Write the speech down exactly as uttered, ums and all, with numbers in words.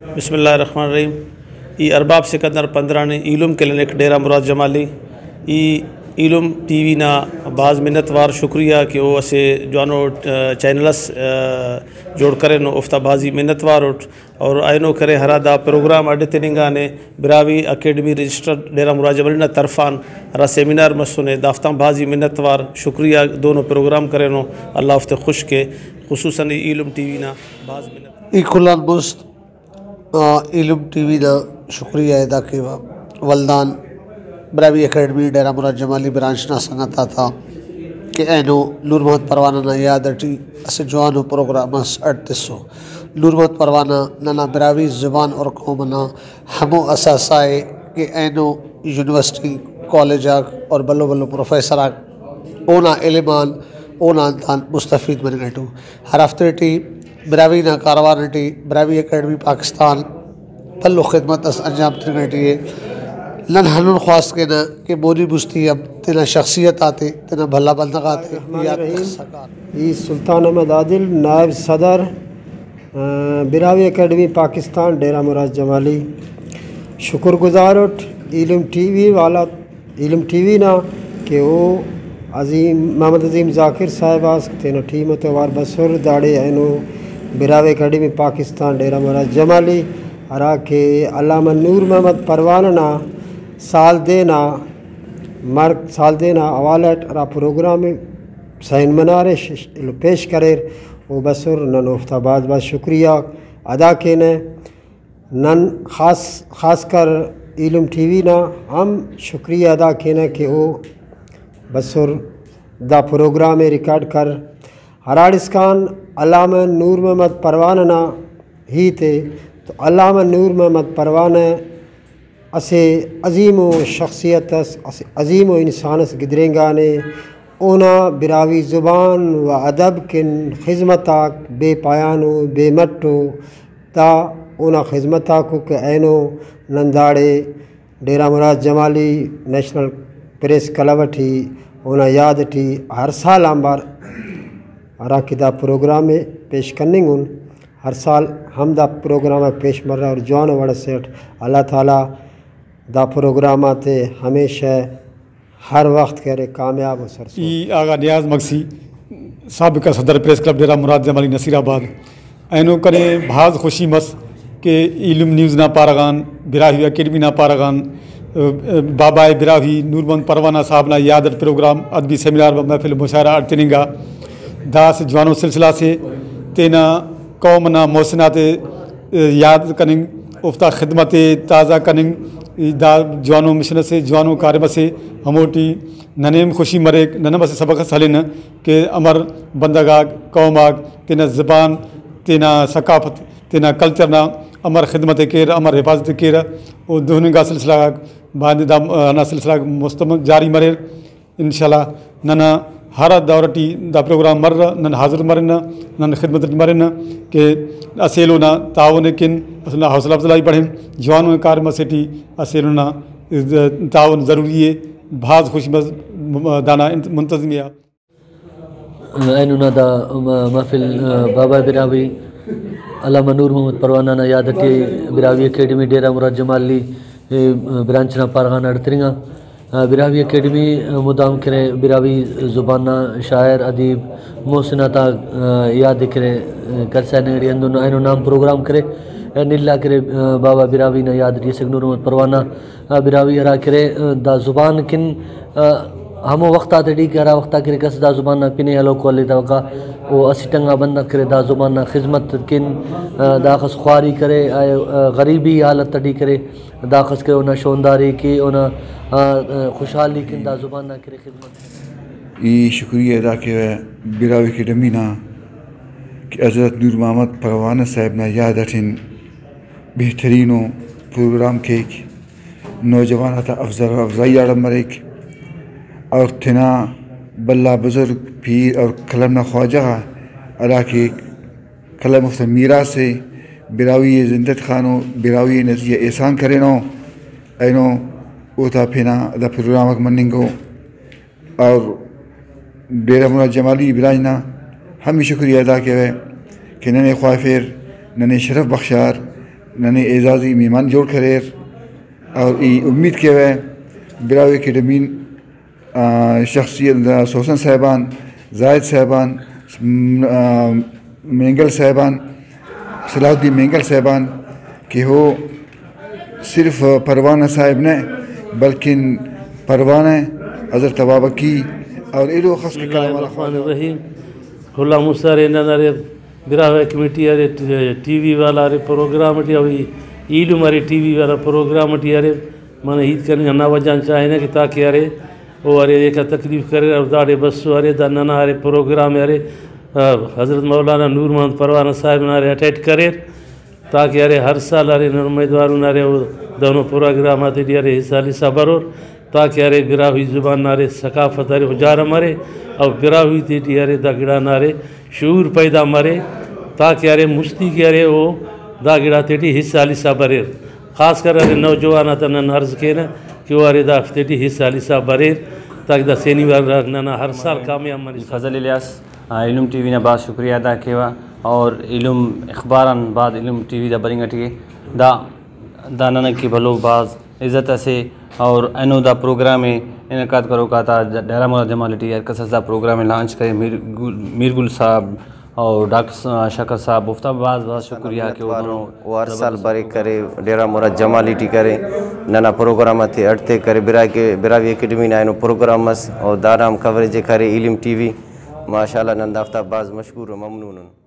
بسم اللہ الرحمن الرحیم۔ ای ارباب سکندر پندرانی ایلم کلینک ڈیرہ مراد جمالی۔ ای ایلم ٹی وی نا بھاز منت وار شکریہ کہ او اسہ جوانو، آ، چینل اس، آ، جوڑ کرینو، اوفتا بھازی منت وار اٹ۔ اور اینو کرے ہرا دا پروگرام اڈ تننگانے، براہوئی اکیڈمی رجسٹرڈ ڈیرہ مراد جمالی نا طرفان ہرا سیمینار مسنے، دافتان بھازی منت وار شکریہ دونو پروگرام کرینو، اللہ اوفتے خوش کے، خصوصاً ای ایلم ٹی وی نا بھاز منت۔ ای کل آن مست آ، ایلم ٹی وی نا شکریہ ادا کیوہ۔ ولدان براہوئی اکیڈمی ڈیرہ مراد جمالی برانچ نا سنگت آتا کہ اینو نور محمد پروانہ نا یاد اٹی اسہ جوانو پروگرام اس اڈ تسو۔ نور محمد پروانہ ننا براہوئی زبان اور قوم نا ہمو اثاثہ ءِ کہ اینو یونیورسٹی، کالج آک اور بھلو بھلو پروفیسر آک اونا علم آن، اونا انت آن مستفید مننگ اٹو۔ ہرافتے ٹی براہوئی نا کاروان اٹی براہوئی اکیڈمی پاکستان بھلو خدمت اس انجام تننگ اٹی ءِ۔ نن ہندن خواست کینہ کہ مونی مستی ہم تینا شخصیت آتے، تینا بھلا بندغ آتے یات تخسا کار۔ ای سلطان احمد عادل، نائب صدر، آ، براہوئی اکیڈمی پاکستان ڈیرہ مراد جمالی شکر گزار اٹ ایلم ٹی وی والا، ایلم ٹی وی نا کہ او عظیم، محمد عظیم ذاکر صاحب اس تینا ٹیم تو اوار بسر۔ داڑے اینو براہوئی اکیڈمی پاکستان ڈیرہ مراد جمالی ہرا کہ علامہ نور محمد پروانہ نا سال دے نا مرگ، سال دے نا حوالہ اٹ ہرا پروگرام ءِ سین منارش ایلو پیش کریر، او بسر، نن اوفتا بھاز بھاز شکریہ ادا کینہ۔ نن خاص، خاص کر ایلم ٹی وی نا ہم شکریہ ادا کینہ کہ او بسر دا پروگرام ءِ ریکارڈ کر۔ ہراڑسکان علامہ نور محمد پروانہ نا ہیت ءِ، تو علامہ نور محمد پروانہ اسہ عظیم ءُ شخصیت اس، اسہ عظیم ءُ انسان اس گدرینگانے۔ اونا براہوئی زبان و ادب کن خذمت آک بے پایان ءُ بے مٹ ءُ۔ دا اونا خذمت آکو کہ اینو نن داڑے ڈیرہ مراد جمالی نیشنل پریس کلب اٹی اونا یاد اٹی ہر سال آنبار ہرا کہ دا پروگرام ءِ پیش کننگ ان، ہر سال ہم دا پروگرام آک پیش مرہ اور جوانو وڑ اسے اٹ۔ اللہ تعالیٰ دا پروگرام آتے ہمیشہ ہر وخت کہ ارے کامیاب و سرسہب۔ ای آغا نیاز مگسی، سابقہ صدر پریس کلب ڈیرہ مراد جمالی نصیر آباد، اینو کنے بھاز خوشی مس کہ ایلم نیوز نا پارہ غان، براہوئی اکیڈمی نا پارہ غان، بابائے براہوئی نور محمد پروانہ صاحب نا یاد اٹ پروگرام، ادبی سیمینار و محفل مشاعرہ اڈ تننگا۔ دا اسہ جوانو سلسلہ سے، تینا قوم نا محسن آتے یاد کننگ، اوفتا خدمت ءِ تازہ کننگ، دا جوانو مشن اسے، جوانو کاریم اسے، ہموٹی ننے ہم خوشی مریک۔ نن ہم اسہ سبق اس ہلینہ کہ امر بندغ آک، قوم آک تینا زبان، تینا ثقافت، تینا کلچر نا امر خدمت ءِ کیرہ، امر حفاظت ءِ کیرہ۔ او دہن انگا سلسلہ غاک بایدے دا، ہندا سلسلہ غاک مستمر جاری مریر۔ انشاءاللہ ننا ہر دور ٹی دا پروگرام مرہ، نن حاضر مرنہ، نن خدمت ٹی مرنہ کہ اسہ ایلو نا تعاون ءِ کن، اسہ نا حوصلہ افزائی بڑھن، جوانو کاریم اسے ٹی اسہ ایلو نا تعاون ضروری ءِ۔ بھاز خوش مس دانا انت-، منتظم ءِ۔ اینو نا دا م-، محفل، آ، بابا براہوئی علامہ نور محمد پروانہ نا یاد اٹی براہوئی اکیڈمی ڈیرہ مراد جمالی، اے، برانچ نا پارہ غان اڈ تننگا۔ آ، براہوئی اکیڈمی، آ، مدام کرے براہوئی زبان نا شاعر، ادیب، محسن آتا، آ، یاد ءِ کرے، آ، کرسا نے اڑے ہندن اینو نام پروگرام کرے، آ، نلا کرے، آ، بابا براہوئی نا یاد ٹی اسک نور محمد پروانہ، آ، براہوئی ہرا کرے، آ، دا زبان کن، آ، ہمو وخت آتے ٹی کہ ہرا وخت آ کرے کس دا زبان نا پن ءِ ہلوکو ہلیتوکا، او اسٹ انگا بندغ کرے دا زبان نا خذمت کن، آ، داخس خواری کرے، آ، آ، غریبی حالت ٹی کرے، داخس کہ اونا شونداری کے، اونا، آ، آ، خوشحالی کن دا زبان نا کرے خدمت۔ ای شکریہ ادا کیوہ براہوئی اکیڈمی نا کہ حضرت نور محمد پروانہ صاحب نا یاد اٹن بہترین و پروگرام کیک، نوجوان آتا حوصلہ افزائی آڑان مریک اور تینا بھلا بزرگ پیر اور قلم نا خواجہ غا ہرا کہ قلم اوفتا میراث ءِ، براہوئی ءِ زندہ تخانو، براہوئی ءِ نظریہ احسان کرینو، اینو اوتا پن آ دا پروگرام آک مننگ ءُ۔ اور ڈیرہ مراد جمالی برانچ نا ہم ای شکریہ ادا کیوہ کہ ننے خواہفیر، ننے شرف بخشار، ننے اعزازی مہمان جوڑ کریر اور ای امید کیوہ براہوئی اکیڈمین، آ، شخصیت سوسن صاحبان، زاہد صاحبان، م-، آ، مینگل صاحبان، صلاح الدین مینگل صاحبان کہ ہو صرف پروانہ صاحب نہ بلکن پروانہ، حضرت بابکی اور ایلو خاص بسم اللہ الرحمن الرحیم۔ کل آن مست ارے نن ارے براہوئی کمیٹی ارے، ٹی وی والا ارے پروگرام ٹی، او ایلم ارے ٹی وی والا پروگرام ٹی ارے، من ہیت کننگ ہندا وجہ آن چاہنہ کہ تاکہ ارے او ارے ایکا تکلیف کریر اور داڑے بسو ارے دا ننا ارے پروگرام ارے، آ، حضرت مولانا نور محمد پروانہ صاحب نا ارے اٹیٹ کریر۔ تاکہ ارے ہر سال ارے نن امیدوارون ارے او دہنو پروگرام آتے ٹی ارے حصہ ہلسا برور، تاکہ ارے براہوئی زبان نا ارے ثقافت ارے او جارہ مرے، او براہوئی تیٹی ارے دا گڑا نا ارے شعور پیدا مرے، تاکہ ارے مستی کہ ارے او دا گڑاتے ٹی حصہ ہلسا بریر۔ خاص کر ارے نوجوان آتا نن عرض کینہ کہ او ارے دافتے ٹی حصہ ہلسا بریر، تاکہ دا سینی وار ننا ہر سال کامیاب مرسا۔ فضل الیاس۔ آ، ایلم ٹی وی نا بھاز شکریہ ادا کیوہ اور ایلم اخبار آن بعد ایلم ٹی وی دا برنگ ٹی ءِ۔ دا، دا ننا کہ بھلو بھاز عزت اسے اور اینو دا پروگرام ءِ انعقاد کروک آتا ڈیرہ مراد جمالی ٹی ہر کس اس دا پروگرام ءِ لانچ کرے، میر گل، میر گل صاحب اور ڈاکٹر س-، شکر صاحب، اوفتا بھاز بھاز شکریہ کہ او دنو او ہر سال بریک کرے، ڈیرہ مراد جمالی ٹی کرے، ننا پروگرام آتے اڈتے کرے، براہوئی کہ، براہوئی اکیڈمی نا اینو پروگرام مس اور دانا ہم کوریج ءِ کرے ایلم ٹی وی۔ ماشاءاللہ نن دافتا بھاز مشکور و ممنون ان۔